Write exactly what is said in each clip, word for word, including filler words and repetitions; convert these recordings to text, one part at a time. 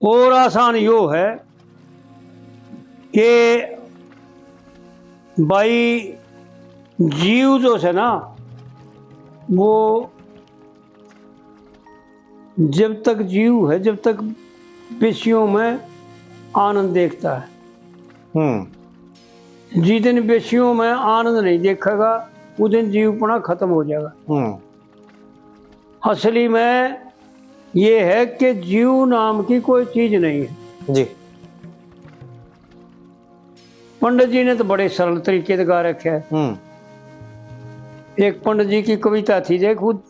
और आसान यो है कि भाई, जीव जो है ना, वो जब तक जीव है, जब तक विषयों में आनंद देखता है। हम्म। जिस दिन विषयों में आनंद नहीं देखेगा, उस दिन जीवपना खत्म हो जाएगा। हम्म। असली में ये है कि जीव नाम की कोई चीज नहीं है। जी। पंडित जी ने तो बड़े सरल तरीके से गा रखे है। हम्म। एक पंडित जी की कविता थी, देख, खुद,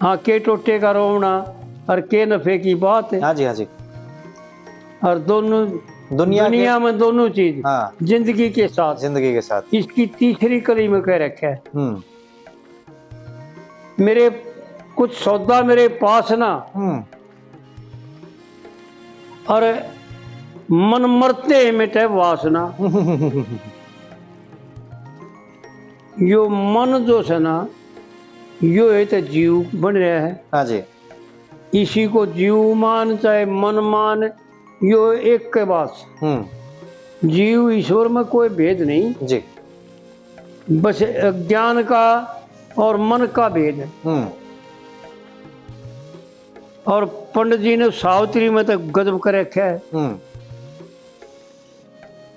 हाँ, के टोटे का रोवना और के नफे की बात है। हाँ जी, हाँ जी। और दोनों दुनिया के दुनिया में दोनों चीज, हाँ। जिंदगी के साथ। जिंदगी के साथ। इसकी तीसरी कली में कह रखा है। हम्म। मेरे कुछ सौदा मेरे पास ना, हम्म। और मन मरते ही मिटे वासना। यो मन जो है ना, यो है तो जीव बन रहा है। हाँ जी। इसी को जीव मान चाहे मन मान, यो एक के बात। हम्म। जीव ईश्वर में कोई भेद नहीं। जी। बस अज्ञान का और मन का भेद है। हम्म। और पंडित जी ने सावित्री में तो गजब कर रखा है। हम्म।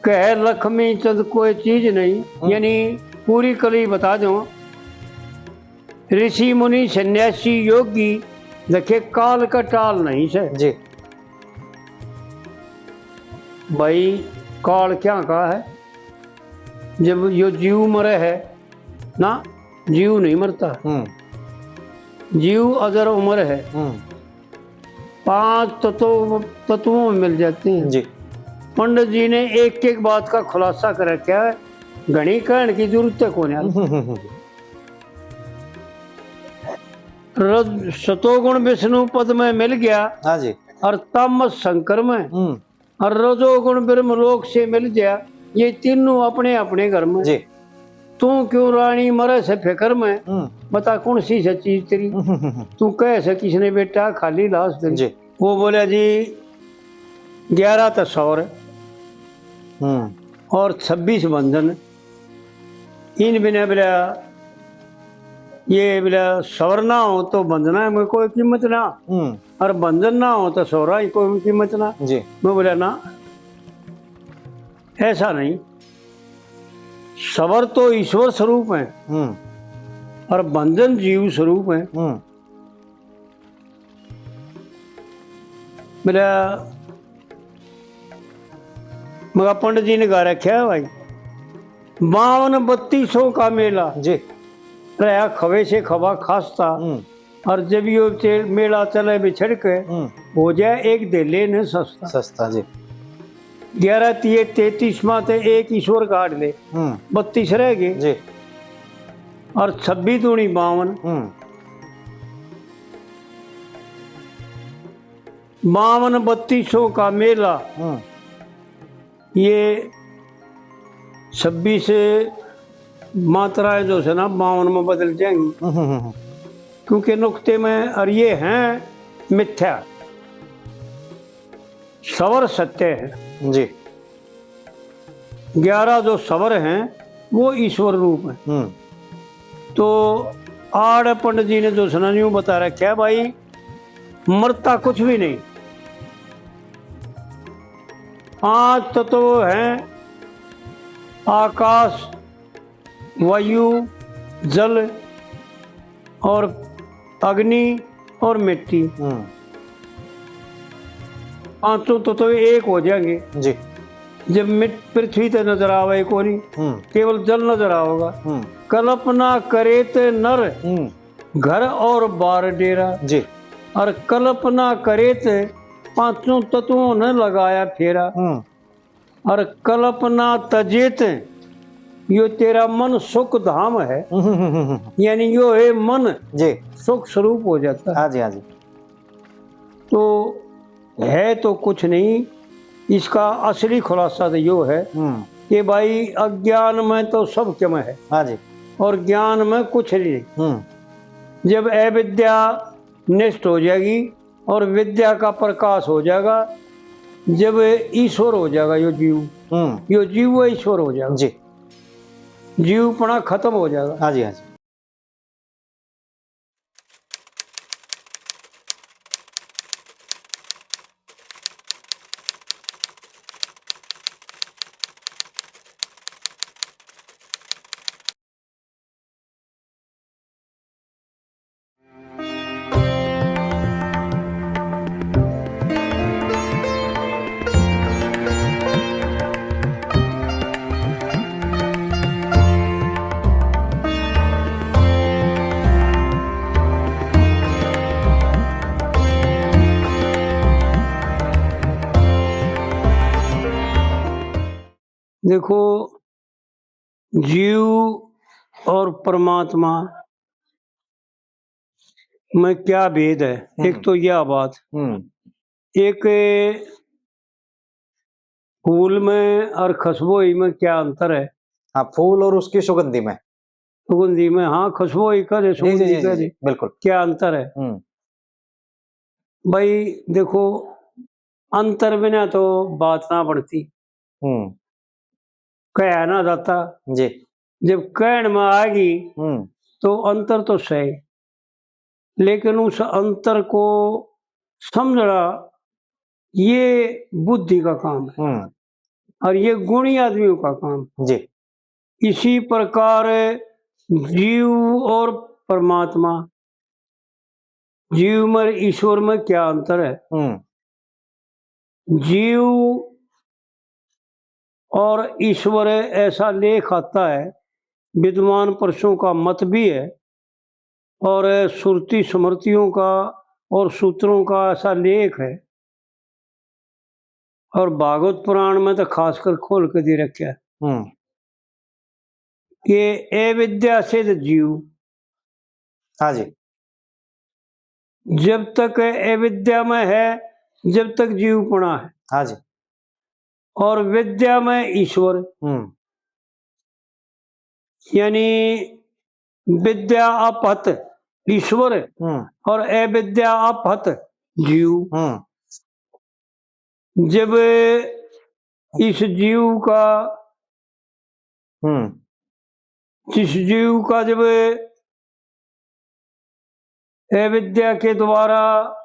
कह लक्ष्मी चंद कोई चीज नहीं, हम्म। यानी पूरी कली बता दो। ऋषि मुनि सन्यासी योगी देखे काल का टाल नहीं से। जी। भाई, काल क्या का है? जब यो जीव मरे है ना, जीव नहीं मरता। हम्म। जीव अजर अमर है। हम्म। पांच तत्व, तत्वों में मिल जाते हैं। जी। पंडित जी ने एक एक बात का खुलासा कर रखा है, घणी कहण की जरूरत है कोन्या। हम्म, हम्म, हम्म। रज-, सतोगुण विष्णु पद में मिल गया। हाँ जी। और तामस शंकर में। हम्म। और रजोगुण ब्रह्म लोक से मिल गया। ये तीनों अपने अपने घर में। जी। तू क्यों रानी मरे से फिकर में, हम्म। बता कौन सी से चीज तेरी। हम्म। तू कह से किसने बेटा खाली लाश तेरी। जी। वो बोला जी, ग्यारह तो सौर हम्म। और छब्बीस बंधन। इन बिना बोला, ये बोला, सौर ना हो तो बंधना में कोई कीमत ना, हम्म। और बंधन ना हो तो सौरा की कोई कीमत ना। जी। मैं बोला, ना, ऐसा नहीं। सबर तो ईश्वर स्वरूप है, हम्म। और बंधन जीव स्वरूप है। हम्म। मेरा मगा पंडित जी ने गा रखा है भाई, बावन बत्तीसों का मेला। जी। रहा खवे से खवा खास्ता। हम्म। और जब यो चे-, मेला चले बिछड़ के, हम्म। हो जाए एक धेले ने सस्ता। सस्ता, जी। ग्यारह तिये तैंतीस में ते एक ईश्वर काट ले, हम्म। बत्तीस रह गए। जी। और छब्बीस दूनी बावन। हम्म। बावन बत्तीसों का मेला। हम्म। ये छब्बीस मात्राएं जो है ना, बावन में बदल जाएंगी। हम्म, हम्म, हम्म। क्योंकि नुक्ते में, और ये हैं मिथ्या, सवर सत्य है। जी। ग्यारह जो सवर हैं, वो ईश्वर रूप है। हम्म। तो आड़ पंडित जी ने जो है ना, यूं बता रखा है भाई, मरता कुछ भी नहीं। पांच तत्व हैं, आकाश, वायु, जल और अग्नि और मिट्टी। हम्म। पांचों तत्व एक हो जाएंगे। जी। जब मिट-, पृथ्वी ते नजर आवे कोनी, हम्म। केवल जल नजर आओगा। हम्म। कल्पना करे ते नर, हम्म। घर और बार डेरा। जी। और कल्पना करे ते पांचों तत्वों ने लगाया फेरा। हम्म। और कल्पना तजे ते यो तेरा मन सुख धाम है। हम्म, हम्म, हम्म, हम्म। यानी यो है मन जी। सुख स्वरूप हो जाता है। हाँ जी, हाँ जी। तो है तो कुछ नहीं, इसका असली खुलासा तो यो है हम्म। कि भाई, अज्ञान में तो सब किम है। हाँ जी। और ज्ञान में कुछ नहीं। हम्म। जब अविद्या नष्ट हो जाएगी, और विद्या का प्रकाश हो जाएगा, जब ईश्वर हो जाएगा यो जीव। हम्म। यो जीव वो ईश्वर हो जाएगा। जी। जीवपना खत्म हो जाएगा। हाँ जी, हाँ जी। देखो, जीव और परमात्मा में क्या भेद है? हम्म। एक तो यह बात, हम्म। एक फूल में और खुशबू में क्या अंतर है? हाँ, फूल और उसकी सुगंधी में। सुगंधी में, हाँ, खुशबू ही कह दे, जी, जी, सुगंधी जी, कह जी, दे। बिल्कुल। क्या अंतर है? हम्म। भाई देखो, अंतर बिना तो बात ना बनती। हम्म। कहा ना जाता। जी। जब कहण में आएगी, हम्म। तो अंतर तो सही, लेकिन उस अंतर को समझना, ये बुद्धि का काम है। हम्म। और ये गुणी आदमियों का काम। जी। इसी प्रकार जीव और परमात्मा, जीव में ईश्वर में क्या अंतर है? हम्म। जीव और ईश्वर ऐसा लेख आता है, विद्वान पुरुषों का मत भी है, और श्रुति स्मृतियों का और सूत्रों का ऐसा लेख है, और भागवत पुराण में तो खासकर खोल के दे रखा है हम्म। कि अविद्या से तो जीव। हाँ जी। जब तक अविद्या में है, जब तक जीवपना है। हाँ जी। और विद्या में ईश्वर। हम्म। यानी विद्या अपहत ईश्वर हम्म। और अविद्या अपहत जीव। हम्म। जब इस जीव का, हम्म। जिस जीव का जब अविद्या के द्वारा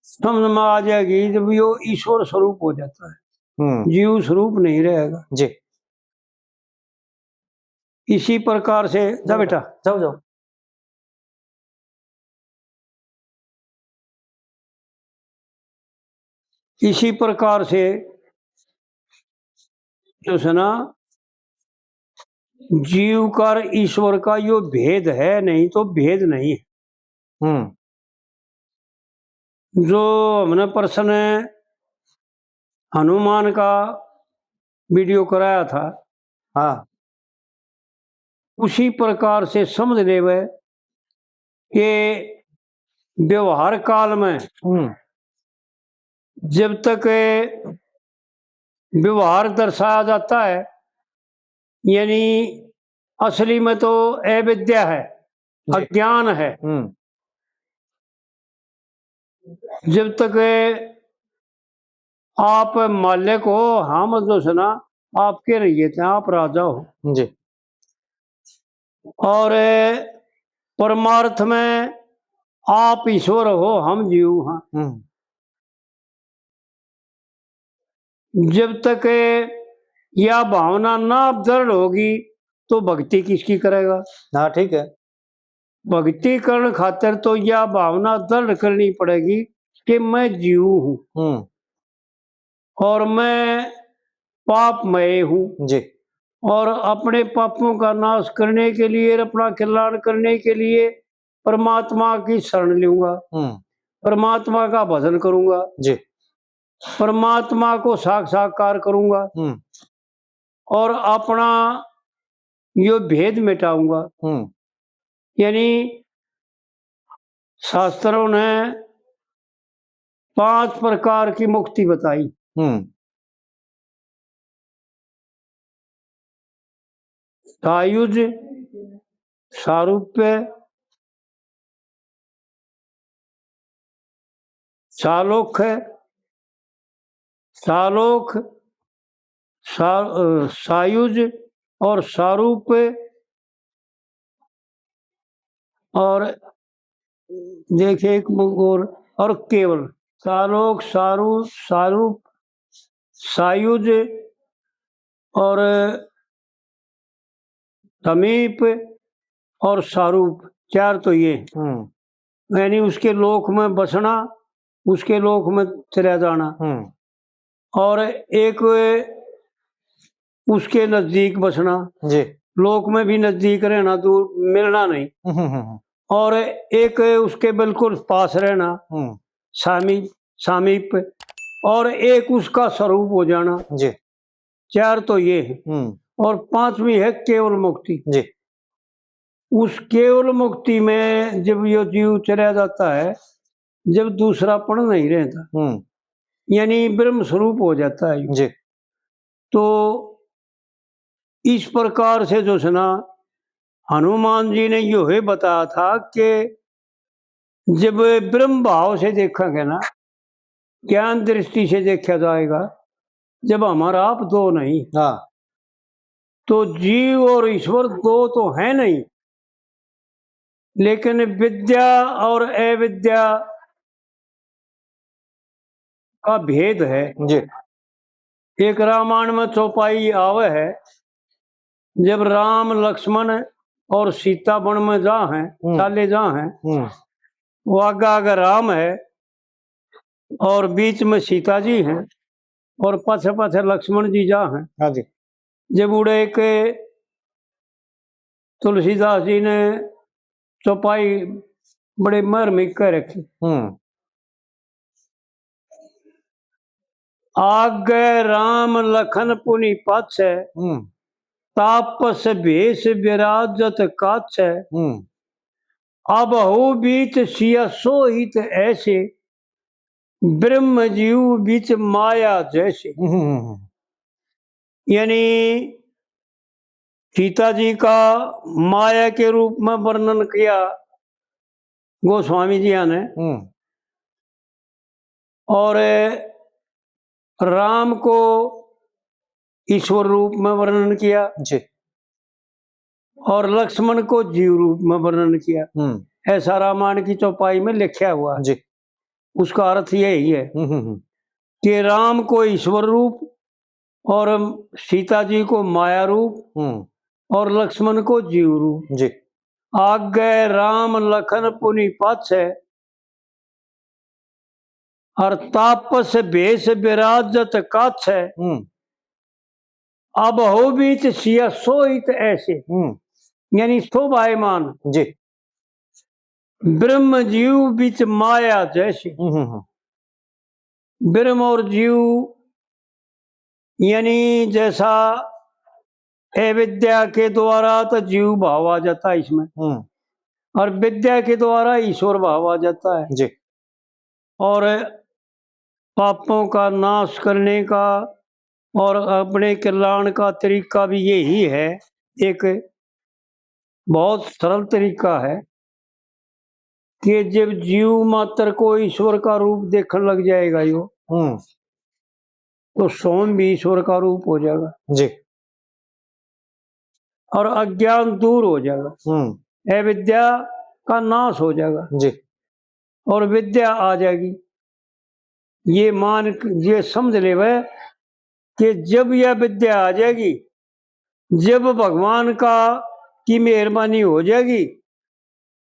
समझ में आ जाएगी, जब यो ईश्वर स्वरूप हो जाता है, हम्म। जीव स्वरूप नहीं रहेगा। जी। इसी प्रकार से, जा बेटा। जाओ, जाओ। इसी प्रकार से जो है ना, जीव का और ईश्वर का यो भेद है, नहीं तो भेद नहीं है। हम्म। जो हमने प्रश्न हनुमान का वीडियो कराया था, हाँ। उसी प्रकार से समझ लेवे कि व्यवहार काल में हम्म। जब तक व्यवहार दर्शाया जाता है, यानी असली में तो अविद्या है, जी। अज्ञान है। हम्म। जब तक आप मालिक हो, हम जो है ना, आपके रैयत हैं, आप राजा हो। जी। और परमार्थ में आप ईश्वर हो, हम जीव हैं। हम्म। जब तक यह भावना ना दृढ़ होगी, तो भक्ति किसकी करेगा? हाँ, ठीक है। भक्ति करण खातर तो यह भावना दृढ़ करनी पड़ेगी कि मैं जीव हूँ हम्म। और मैं पापमय हूँ जी। और अपने पापों का नाश करने के लिए और अपना कल्याण करने के लिए परमात्मा की शरण लूंगा, हम्म। परमात्मा का भजन करूंगा जी। परमात्मा को साक्षात्कार करूंगा हम्म। और अपना यो भेद मिटाऊंगा। हम्म। यानी शास्त्रों ने पांच प्रकार की मुक्ति बताई। हम्म। सायुज, सारूप्य, सालोक है, सालोक, सा-, अ, सायुज और सारूप और देखिए एक और, और केवल सालोक, सारू-, सारूप, सायुज और समीप और सारूप, चार तो ये। हम्म। यानी उसके लोक में बसना, उसके लोक में चला जाना। हम्म। और एक उसके नजदीक बसना, जी। लोक में भी नजदीक रहना, दूर मिलना नहीं। हम्म, हम्म, हम्म। और एक उसके बिल्कुल पास रहना, हम्म। सामी-, सामीप, और एक उसका स्वरूप हो जाना। जी। चार तो ये है। हम्म। और पांचवी है केवल मुक्ति। जी। उस केवल मुक्ति में जब यो जीव चला जाता है, जब दूसरापन नहीं रहता, हम्म। यानी ब्रह्म स्वरूप हो जाता है। जी। तो इस प्रकार से जो है ना, हनुमान जी ने यो ही बताया था कि जब ब्रह्म भाव से देखेंगे ना, ज्ञान दृष्टि से देखा जाएगा, जब हमारा आप दो नहीं, हाँ। तो जीव और ईश्वर दो तो है नहीं, लेकिन विद्या और अविद्या का भेद है। जी। एक रामायण में चौपाई आवे है, जब राम, लक्ष्मण और सीता वन में जा हैं, हम्म। चाले जा हैं, हम्म। वो आगे आगे राम है और बीच में सीता जी हैं और पाछे पाछे लक्ष्मण जी जा हैं। हाँ जी। जब उड़े के तुलसीदास जी ने चौपाई बड़े मरमिक कर रखी। हम्म। आगे राम लखन पुनि पाछे, हम्म। तापस भेष विराजत काछे। हम्म। अब हो बीच सिया सोहित ऐसे, ब्रह्म जीव बीच माया जैसे। हम्म, हम्म, हम्म। यानी सीता जी का माया के रूप में वर्णन किया गोस्वामी जी ने, हम्म। और राम को ईश्वर रूप में वर्णन किया, जी। और लक्ष्मण को जीव रूप में वर्णन किया। हम्म। ऐसा रामायण की चौपाई में लिखा हुआ है। जी। उसका अर्थ यही है हम्म, हम्म, हम्म। कि राम को ईश्वर रूप और सीता जी को माया रूप हम्म। और लक्ष्मण को जीव रूप। जी। आगे राम लखन पुनि पाछे, और तापस भेष विराजत काछे। हम्म। अब हो बीच सिया सोहित ऐसे, हम्म। यानी शोभायमान। जी। ब्रह्म जीव बीच माया जैसे। हम्म, हम्म, हम्म। ब्रह्म और जीव, यानी जैसा अविद्या के द्वारा तो जीव भाव आ जाता है इसमें, हम्म। और विद्या के द्वारा ईश्वर भाव आ जाता है। जी। और पापों का नाश करने का और अपने कल्याण का तरीका भी यही है, एक बहुत सरल तरीका है कि जब जीव मात्र को ईश्वर का रूप देखने लग जाएगा यो, हम्म। तो सोम भी ईश्वर का रूप हो जाएगा। जी। और अज्ञान दूर हो जाएगा, हम्म। अविद्या का नाश हो जाएगा। जी। और विद्या आ जाएगी। ये मान, ये समझ लेवे कि जब यह विद्या आ जाएगी, जब भगवान का, की मेहरबानी हो जाएगी,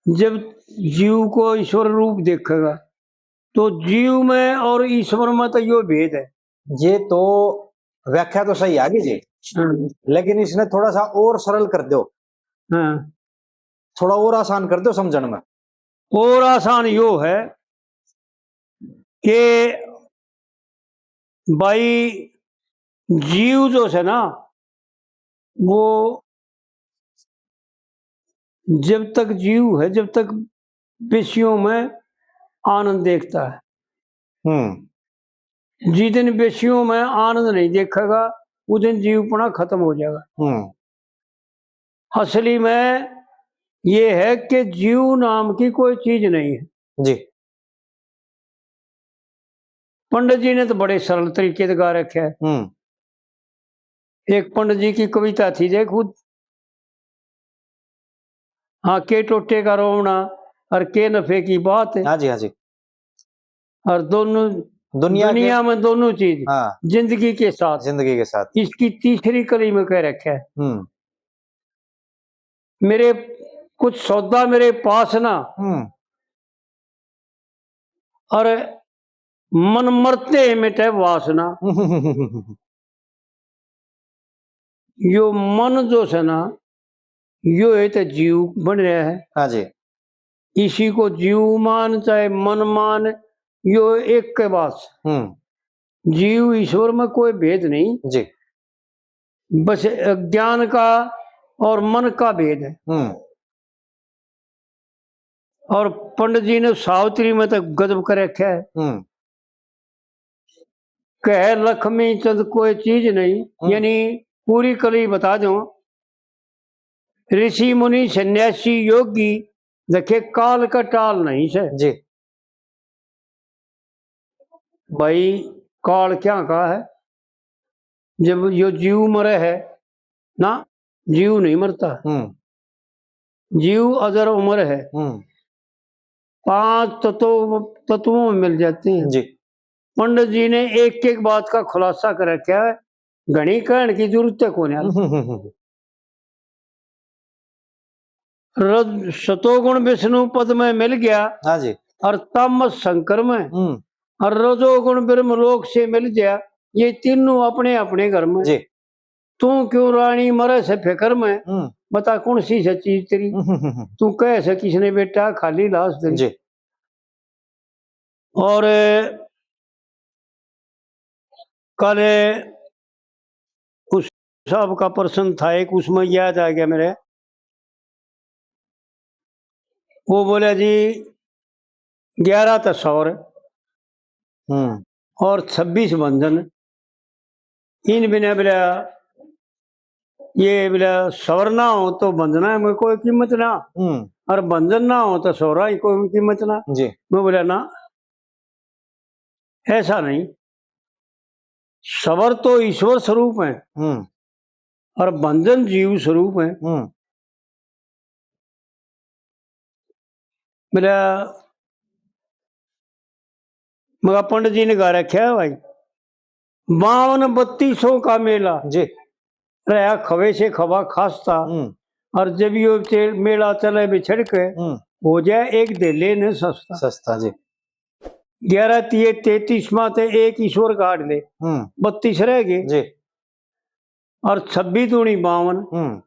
जब जीव को ईश्वर रूप देखेगा, तो जीव में और ईश्वर में तो यो भेद है। ये तो व्याख्या तो सही आ गई जी, हाँ। लेकिन इसने थोड़ा सा और सरल कर दो। हाँ। थोड़ा और आसान कर दो समझण में। और आसान यो है कि भाई, जीव जो है ना, वो जब तक जीव है, जब तक विषयों में आनंद देखता है। हम्म। जिस दिन विषयों में आनंद नहीं देखेगा, उस दिन जीवपना खत्म हो जाएगा। हम्म। असली में ये है कि जीव नाम की कोई चीज नहीं है। जी। पंडित जी ने तो बड़े सरल तरीके से गा रखे है। हम्म। एक पंडित जी की कविता थी, देख खुद, हाँ, के टोटे का रोवना और के नफे की बात है। हाँ जी, हाँ जी। और दोनों दुनिया के दुनिया में दोनों चीज, हाँ। जिंदगी के साथ। जिंदगी के साथ। इसकी तीसरी कली में कह रखे है, हम्म। मेरे कुछ सौदा मेरे पास ना, हम्म। और मन मरते मिटे वासना। यो मन जो से ना, यो है तो जीव बन रहा है। हाँ जी। इसी को जीव मान चाहे मन मान, यो एक के बात। हम्म। जीव ईश्वर में कोई भेद नहीं। जी। बस अज्ञान का और मन का भेद है। हम्म। और पंडित जी ने सावित्री में तो गजब कर रखा है। हम्म। कह लक्ष्मी चंद कोई चीज नहीं, हम्म। यानी पूरी कली बता दूं, ऋषि मुनि सन्यासी योगी देखे काल का टाल नहीं से। जी। भाई, काल क्या का है? जब यो जीव मरे है ना, जीव नहीं मरता। हम्म। जीव अजर अमर है। हम्म। पांच तत्व, तत्वों में मिल जाते हैं। जी। पंडित जी ने एक एक बात का खुलासा कर रखा है, घणी कहण की जरूरत है कोन्या। हम्म, हम्म, हम्म। रज-, सतोगुण विष्णु पद में मिल गया, हाँ जी। और तामस शंकर में, हम्म। और रजोगुण ब्रह्मलोक से मिल गया। ये तीनों अपने अपने घर में। जी। तू क्यों रानी मरे से फिकर में, हम्म। बता कौन सी से चीज तेरी, हम्म, हम्म, हम्म। तू कह से किसने बेटा खाली लाश तेरी। जी। और कल उस साहब का प्रश्न था एक, उसमें याद आ गया मेरे। वो बोला जी, ग्यारह तो सौर, हम्म। और छब्बीस भंजन, इन बिना बोला, ये बोला, सौर ना हो तो भंजना में कोई कीमत ना, हम्म। और भंजन ना हो तो सौरा की कोई कीमत ना। जी। मैं बोला, ना, ऐसा नहीं। सबर तो ईश्वर स्वरूप है, हम्म। और भंजन जीव स्वरूप है। हम्म। मेरा मगा पंडित जी ने गा रखा है भाई, बावन बत्तीसों का मेला। जी। रहा खवे से खवा खास्ता। हम्म। और जब यो चे-, मेला चले बिछड़ के, हम्म। हो जाए एक धेले ने सस्ता। सस्ता जी। ग्यारह तिये तैंतीस में ते एक ईश्वर काट ले, हम्म। बत्तीस रह गए। जी। और छब्बीस दूनी बावन। हम्म।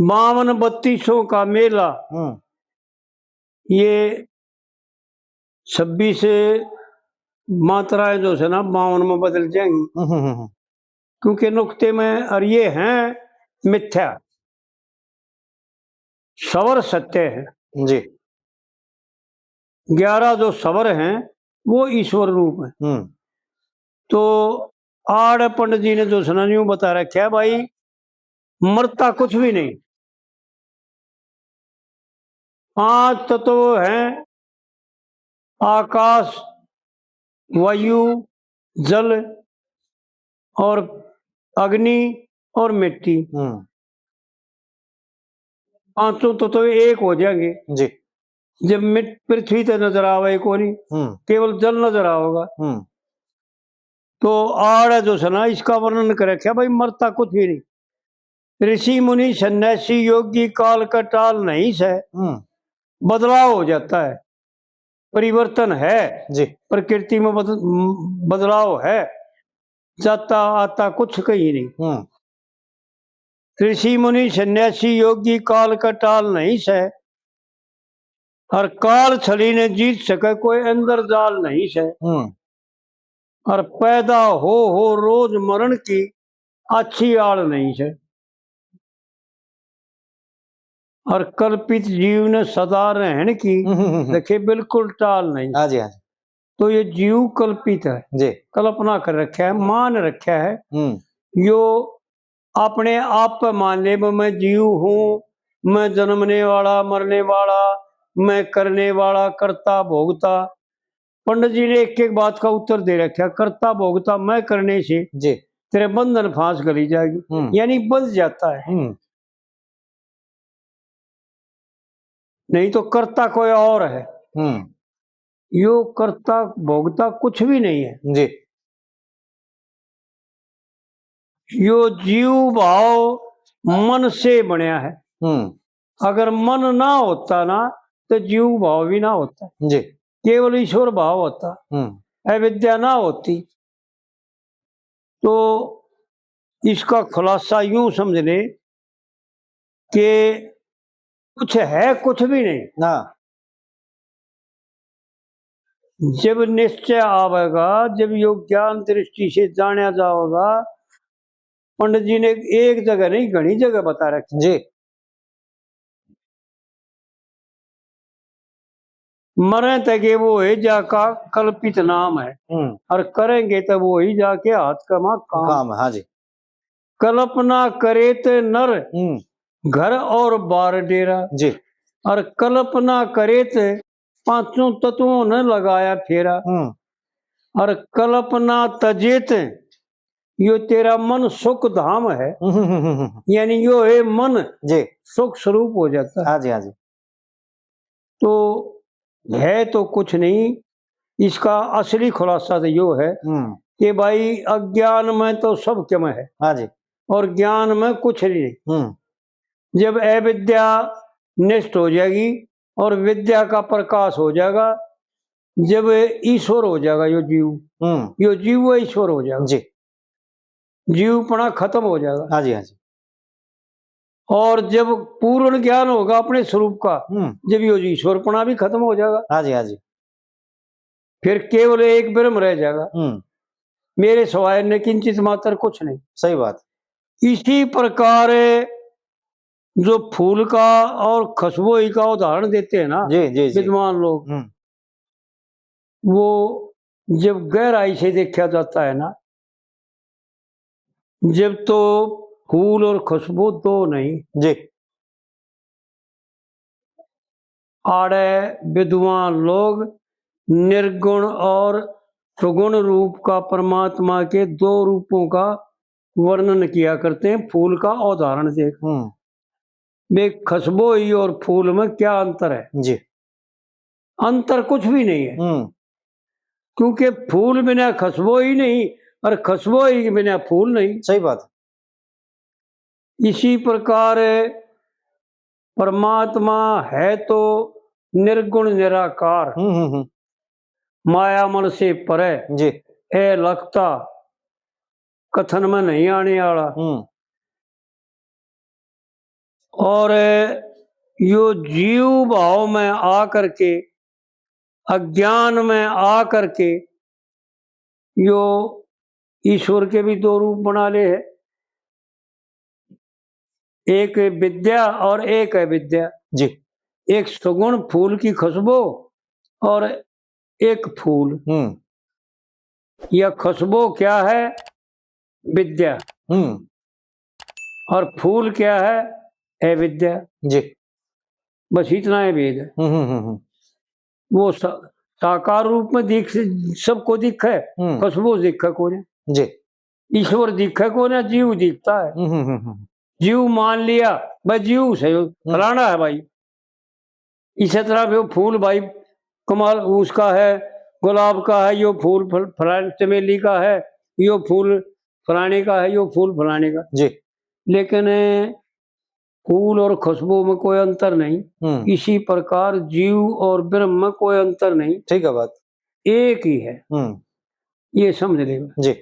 बावन बत्तीसों का मेला। हम्म। ये छब्बीस मात्राएं जो से ना बावन में बदल जाएंगी। हम्म, हम्म, हम्म। क्योंकि नुक्ते में, और ये हैं मिथ्या, सवर सत्य है। जी। ग्यारह जो सवर हैं, वो ईश्वर रूप है। हम्म। तो आड़ पंडित जी ने जो सुना यूं बता रखा है भाई, मरता कुछ भी नहीं। पांच तत्व हैं, आकाश, वायु, जल और अग्नि और मिट्टी। हम्म। पांचों तत्व एक हो जाएंगे। जी। जब मिट-, पृथ्वी ते नजर आवे कोनी, हम्म। केवल जल नजर आवेगा। हम्म। तो आड़ जो से ना, इसका वर्णन कर रखा भाई, मरता कुछ भी नहीं। ऋषि मुनि सन्यासी योगी काल का टाल नहीं से, हम्म। बदलाव हो जाता है, परिवर्तन है। जी। प्रकृति में बद-, बदलाव है, जाता आता कुछ कहीं नहीं। हम्म। ऋषि मुनि सन्यासी योगी काल का टाल नहीं से, और काल छली ने जीत सके कोई अंदर जाल नहीं से। हम्म। और पैदा हो हो रोज मरण की अच्छी आड़ नहीं से। और कल्पित जीव ने सदा रहन की हम्म, हम्म, हम्म। देखे बिल्कुल टाल नहीं। हाँ जी, हाँ जी। तो ये जीव कल्पित है, जी। कल्पना कर रखा है, मान रखा है। हम्म। यो अपने आप पे मान ले, मैं जीव हूँ, मैं जन्मने वाला, मरने वाला, मैं करने वाला, कर्ता, भोगता। पंडित जी ने एक एक बात का उत्तर दे रखा, कर्ता, भोगता, मैं करने से जी। तेरे बंधन फांस गली जाएगी, हम्म। यानी बंध जाता है। हम्म। नहीं तो कर्ता कोई और है। हम्म। यो कर्ता भोगता कुछ भी नहीं है। जी। यो जीव भाव मन से बनया है। हम्म। अगर मन ना होता ना, तो जीव भाव भी ना होता। जी। केवल ईश्वर भाव होता। हम्म। अविद्या ना होती। तो इसका खुलासा यूं समझ ले कि कुछ है, कुछ भी नहीं। हाँ। जब निश्चय आवेगा, जब यो ज्ञान दृष्टि से जाना जाओगा, पंडित जी ने एक जगह नहीं, घणी जगह बता रखी। जी। मरे तके वो ही जाका कल्पित नाम है, हम्म। और करेंगे तब वो ही जाके हाथ का मां काम। काम, हाँ जी। कल्पना करे ते नर, हम्म। घर और बार डेरा। जी। और कल्पना करे ते पांचों तत्वों ने लगाया फेरा। हम्म। और कल्पना तजे ते यो तेरा मन सुख धाम है। हम्म, हम्म, हम्म, हम्म। यानी यो है मन जी। सुख स्वरूप हो जाता है। हाँ जी, हाँ जी। तो है तो कुछ नहीं, इसका असली खुलासा तो यो है हम्म। कि भाई, अज्ञान में तो सब कम है हाँ जी। और ज्ञान में कुछ नहीं। हम्म। जब अविद्या नष्ट हो जाएगी और विद्या का प्रकाश हो जाएगा, जब ईश्वर हो जाएगा यो जीव, हम्म। यो जीव वो ईश्वर हो जाएगा। जी। जीवपना खत्म हो जाएगा। हाँ जी, हाँ जी। और जब पूर्ण ज्ञान होगा अपने स्वरूप का, हम्म। जब यो ईश्वरपना भी खत्म हो जाएगा। हाँ जी, हाँ जी। फिर केवल एक ब्रह्म रह जाएगा। हम्म। मेरे सिवाय न किंचित मात्र कुछ नहीं। सही बात। इसी प्रकार जो फूल का और खुशबोई का उदाहरण देते हैं ना जी, जी, जी। विद्वान लोग, हम्म। वो जब गहराई से देखा जाता है ना, जब तो फूल और खुशबू दो नहीं। जी। आड़े विद्वान लोग निर्गुण और सुगुण रूप का, परमात्मा के दो रूपों का वर्णन किया करते हैं, फूल का उदाहरण देख। हम्म। वे खुशबू ही और फूल में क्या अंतर है? जी। अंतर कुछ भी नहीं है। हम्म। क्योंकि फूल बिना खुशबू ही नहीं और खुशबू ही बिना फूल नहीं। सही बात। इसी प्रकार परमात्मा है तो निर्गुण निराकार, हम्म, हम्म, हम्म। माया मन से परे, जी। ए लगता, कथन में नहीं आने वाला। हम्म। और यो जीव भाव में आ करके, अज्ञान में आ करके, यो ईश्वर के भी दो रूप बना ले है, एक विद्या और एक अविद्या। जी। एक सुगुण फूल की खुशबू और एक फूल। हम्म। यह खुशबू क्या है? विद्या। हम्म। और फूल क्या है? अविद्या। जी। बस इतना ही भेद है। हम्म, हम्म, हम्म, हम्म। वो सा-, साकार रूप में दिख, सबको दिखे, हम्म। खुशबू दिखे कोने। जी। ईश्वर दिखे कोने, जीव दिखता है। हम्म, हम्म, हम्म, हम्म। जीव मान लिया, भाई जीव से हम्म। फलाना है भाई। इसी तरह वो फूल भाई कमाल उसका है, गुलाब का है, यो फूल फल-, फलाने चमेली का है, यो फूल फलाने का है, यो फूल फलाने का। जी। लेकिन फूल और खुशबू में कोई अंतर नहीं। हम्म। इसी प्रकार जीव और ब्रह्म में कोई अंतर नहीं। ठीक है बात। एक ही है। हम्म। ये समझ लेगा। जी।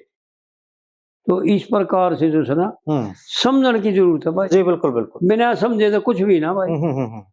तो इस प्रकार से जो है ना, हम्म। समझण की जरूरत है भाई। जी, बिल्कुल, बिल्कुल। बिना समझे तो कुछ भी ना भाई। हम्म, हम्म, हम्म, हम्म।